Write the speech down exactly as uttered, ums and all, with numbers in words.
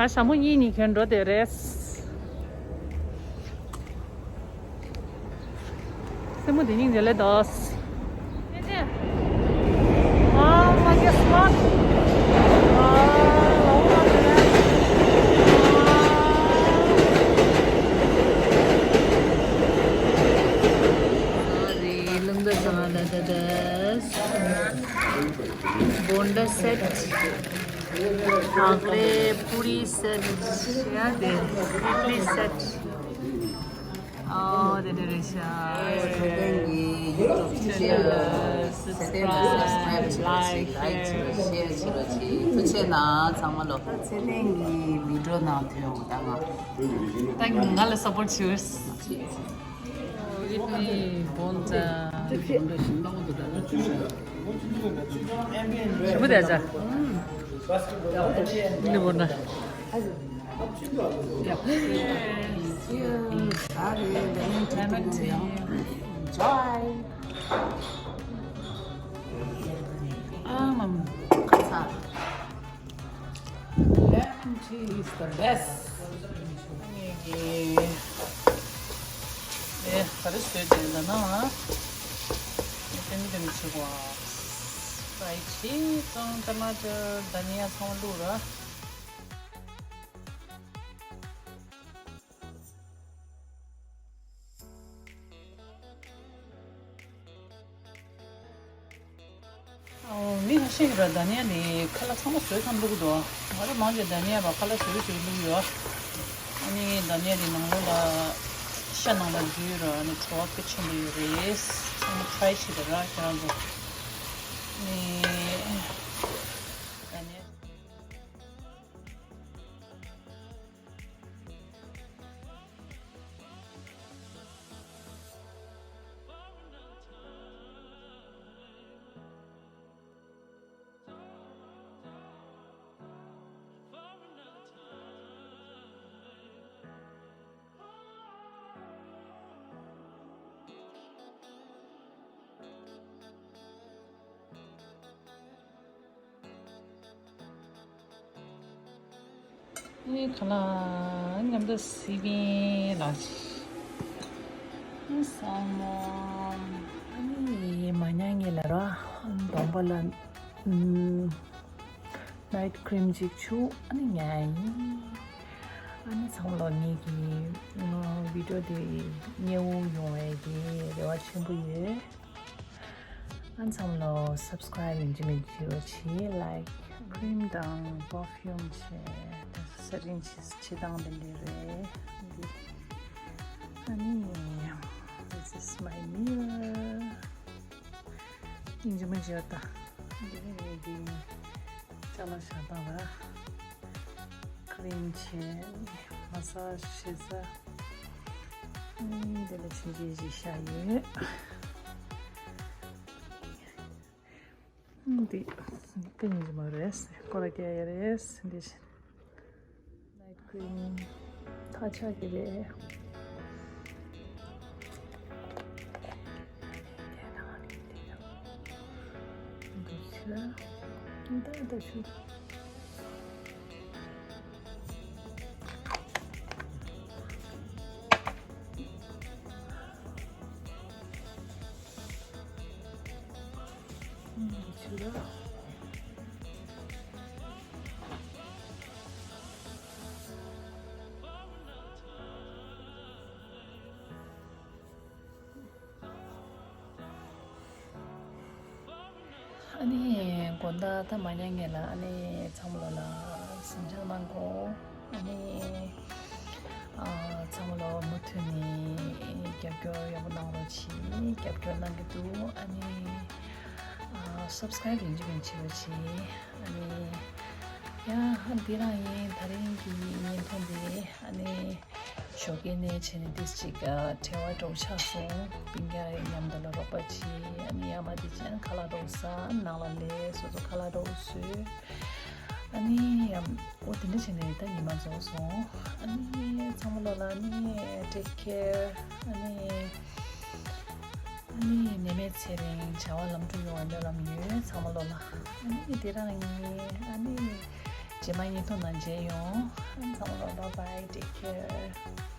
ཨ་ཞྭ་མོ་གཉིས་གཉིས་གྱོན་འགྲོ་དེ་རེད། སེན་མོ་དེ་སྙིང་རྗེ་ལེ་དོ། Bonda set, ugly puri set, yeah, the idli set. Oh, the delicious. Subscribe, like, share. ཚེ་བརྟན་གྱི་བི་ཌིའོ་ནང་ཐོན་འོང་ད་ང་། ད་ང་ལ་སབ་པོར་ཊི་བྱོས། Give me bonza. Bonda. Bonda. Lemon tea. Enjoy. Um, lemon tea is the best. ངེད་ཀྱི་ཨེ་ག་རེ་བཟོས་བསྡད་ལ་ན། ཏན་ཏན་བྱེད་པ། fried cheese དང་ཊ་མ་ཊར་དྷ་ནི་ཡ་ཚང་མ་བླུགས་ར། ཨོ། མི་ཁ་ཤས་ཀྱིས་ར་དྷ་ནི་ཡ་ནི་ཁ་ལག་ཚང་མ་བཟོས་ཙམ་བླུགས་འདུག་ང་རང་མང་ཆེ་དྷ་ནི་ཡ་བ་ཁ་ལག་བཟོས་བཟོས་བླུགས་ཡོད། ཨ་ནི་དྷ་ནི་ཡ་དེ་ནང་ལོགས་ལ་ཤ་ནང་ལ་འདུས་ར་ཨ་ནི་བྲོ་བ་དཔེ་ཆེན་པོ་ཡོད་རེད། ཚང་མ་ཊྲའི་བྱེད་དང་ར་ཁྱེད་རང་ཚོ། ཨ་ནི་དྷ་ནི་ཡ། ཨེ་ཁ་ལག་མཉམ་དུ་སི་པན་ལ། ཨེ་སལ་མོན། ཨ་ནི་མ་ཉལ་ངེས་ལ་ར་གདོང་པ་ལ་ནའིཊ་ཀྲིམ་ཅིག་བྱུགས་ཨ་ནི་ཉལ་ཡིན། ཨ་ནི་ཚང་མ་ལོ་ངེད་ཀྱི་བི་ཌིའོ་དེ་མཉེས་པོ་ཡོང་བའི་གི་རེ་བ་ཆེན་པོ་ཡོད། ཨ་ཚང་མ་ལོ་སབ་སི་ཀ་རའིབ་ཡིན་གཅིག་མིན་གཅིག་བྱེད་རོགས་གྱིས། ལའིཀ། ཀྲིམ་དང་པར་ཕིའུམ་བྱས། ད་ས་རིན་ཆེ་ཆེ་སྟངས་དེ་འདྲ་རེད། འདི་ཨ་ནི། This is my mirror. སྙིང་རྗེ་མོ་བྱས་ད། འདི་ནི་ངེད་ཀྱི་ཅ་ལག་བཞག་སྟངས་ར། ཀྲིམ་བྱས། མ་སཱ་ཇི་བྱེད་ས། ཨ་དེ་ལ་ཆུང་ཆུང་ཞིག་བཞག་ཡོད། འདི་དེ་ཉིན་མ་རེད། སྐོར་ར་རྒྱག་ཡ་རེད། འདི་ནའིཊ་ཀྲིམ་ཐག་ཆག་གི་རེད། འདི་ཆ་འདི་ད་ཆུ། ཨ་ནི་དགོང་དག་ད་མ་ཉལ་སྔོན་ལ་ཨ་ནི་ཚང་མ་ལོ་ལ་གཟིམ་འཇག་གནང་གོ། ཨ་ནི་ཨ་ཚང་མ་ལོ་མུ་མཐུད་ནས་རྒྱབ་སྐྱོར་ཡག་པོ་གནང་རོགས་གྱིས། རྒྱབ་སྐྱོར་གནང་གི་འདུག་ཨ་ནི་ཨ་སབ་སི་ཀ་རའིབ་ཡིན་གཅིག་མིན་གཅིག་རོགས་གྱིས། ཨ་ནི་ཡ་འདི་རང་ཡིན། ད་རིང་གི་བརྙན་ཐུང་འདི་ཨ་ནི་ཞོགས་ཀས་ནས་བྱས་ནས་ཏིས་ཅིག་ཨ་བྲེལ་བ་འདྲ་པོ་ཆགས་སོང་། སྤུན་ཀྱག་མཉམ་དུ་ལ་རོགས་པ་བྱེད། ཨ་ནི་ཡ་མ་དེ་བྱས་ན་ཁ་ལག་འདྲ་པོ་ཟ། ནང་ལ་ལས་སོ་སོ་ཁ་ལག་འདྲ་པོ་བཟོས། ཨ་ནི་ཡ་འོ་དེ་འདྲ་བྱས་ནས་ད་ཉི་མ་རྫོགས་སོང་། ཨ་ནི་ཚང་མ་ལོ་ལ་ཨ་ནི་ཊེག་ཀེར། ཨ་ནི་ཨ་ནི་ནད་མེད་ཚེ་རིང་། བྱ་བ་ལམ་འགྲོ་ཡོང་བའི་སྨོན་ལམ་ཡོད་ཚང་མ་ལོ་ལ། ཨ་ནི་དེ་རང་ཡིན། ཨ་ནི་ རྗེས་མ་བརྙན་ཐུང་ནང་མཇལ་ཡོང་། ཚང་མ་ལ་bye bye, take care.